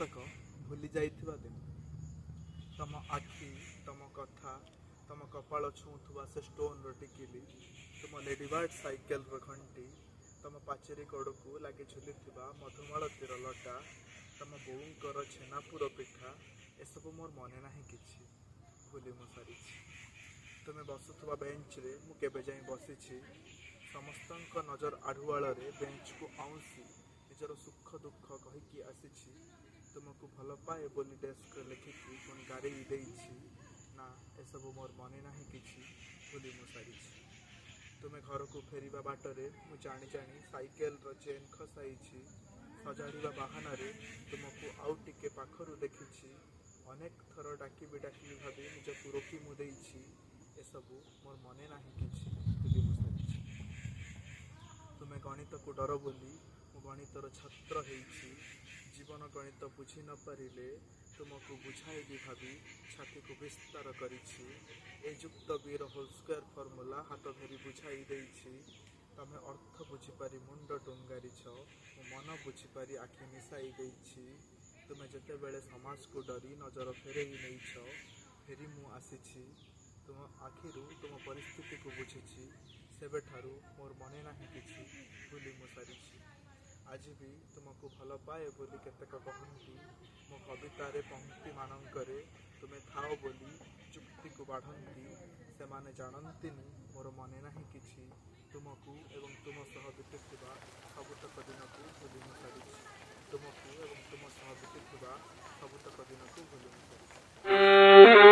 ଶୀର୍ଷକ ଭୁଲି ଯାଇଥିବା ଦିନ। ତମ ଆଖି, ତମ କଥା, ତମ କପାଳ ଛୁଉଁଥିବା ସେ ଷ୍ଟୋନ୍ର ଟିକିଲି, ତୁମ ଲେଡ଼ିବାର୍ଡ଼ ସାଇକେଲର ଘଣ୍ଟି, ତମ ପାଚେରୀ କଡ଼କୁ ଲାଗି ଝୁଲିଥିବା ମଧୁମାଳତୀର ଲଟା, ତମ ବୋଉଙ୍କର ଛେନାପୁର ପିଠା, ଏସବୁ ମୋର ମନେ ନାହିଁ କିଛି, ଭୁଲି ମୁଁ ସାରିଛି। ତୁମେ ବସୁଥିବା ବେଞ୍ଚରେ ମୁଁ କେବେ ଯାଇ ବସିଛି। ସମସ୍ତଙ୍କ ନଜର ଆଢ଼ୁଆଳରେ ବେଞ୍ଚକୁ ଆଉଁସି ନିଜର ସୁଖ ଦୁଃଖ କହିକି ଆସିଛି। ତୁମକୁ ଭଲ ପାଏ ବୋଲି ଡେସ୍କରେ ଲେଖିକି ପୁଣି ଗାରେଇ ଦେଇଛି। ନା, ଏସବୁ ମୋର ମନେ ନାହିଁ କିଛି, ଭୁଲି ମୁଁ ସାରିଛି। ତୁମେ ଘରକୁ ଫେରିବା ବାଟରେ ମୁଁ ଜାଣି ଜାଣି ସାଇକେଲର ଚେନ୍ ଖସାଇଛି। ସଜାଡ଼ିବା ବାହାନାରେ ତୁମକୁ ଆଉ ଟିକେ ପାଖରୁ ଦେଖିଛି। ଅନେକ ଥର ଡାକିବି ଡାକିବି ଭାବି ନିଜକୁ ରୋକି ମୁଁ ଦେଇଛି। ଏସବୁ ମୋର ମନେ ନାହିଁ କିଛି, ଭୁଲି ମୁଁ ସାରିଛି। ତୁମେ ଗଣିତକୁ ଡର ବୋଲି ମୁଁ ଗଣିତର ଛାତ୍ର ହେଇଛି। ଜୀବନ ଗଣିତ ବୁଝି ନ ପାରିଲେ ତୁମକୁ ବୁଝାଇବି ଭାବି ଛାତିକୁ ବିସ୍ତାର କରିଛି। ଏ ଯୁକ୍ତ ବିର ହୋଲ୍ ସ୍କୋୟାର ଫର୍ମୁଲା ହାତ ଧରି ବୁଝାଇ ଦେଇଛି। ତମେ ଅର୍ଥ ବୁଝିପାରି ମୁଣ୍ଡ ଟୁଙ୍ଗାରିଛ, ମୁଁ ମନ ବୁଝିପାରି ଆଖି ମିଶାଇ ଦେଇଛି। ତୁମେ ଯେତେବେଳେ ସମାଜକୁ ଡରି ନଜର ଫେରେଇ ନେଇଛ, ଫେରି ମୁଁ ଆସିଛି। ତୁମ ଆଖିରୁ ତୁମ ପରିସ୍ଥିତିକୁ ବୁଝିଛି। ସେବେଠାରୁ ମୋର ମନେ ନାହିଁ କିଛି, ଭୁଲି ମୁଁ ସାରିଛି। ଆଜି ବି ତୁମକୁ ଭଲ ପାଏ ବୋଲି କେତେକ କହନ୍ତି। ମୋ କବିତାରେ ପଂକ୍ତିମାନଙ୍କରେ ତୁମେ ଥାଅ ବୋଲି ଯୁକ୍ତିକୁ ବାଢ଼ନ୍ତି। ସେମାନେ ଜାଣନ୍ତିନି ମୋର ମନେ ନାହିଁ କିଛି, ତୁମକୁ ଏବଂ ତୁମ ସହ ବିତିଥିବା ସବୁତକ ଦିନକୁ ଭୁଲି ମୁଁ ସାରିଛି। ତୁମକୁ ଏବଂ ତୁମ ସହ ବିତିଥିବା ସବୁତକ ଦିନକୁ ଭୁଲି ମୁଁ ସାରିଛି।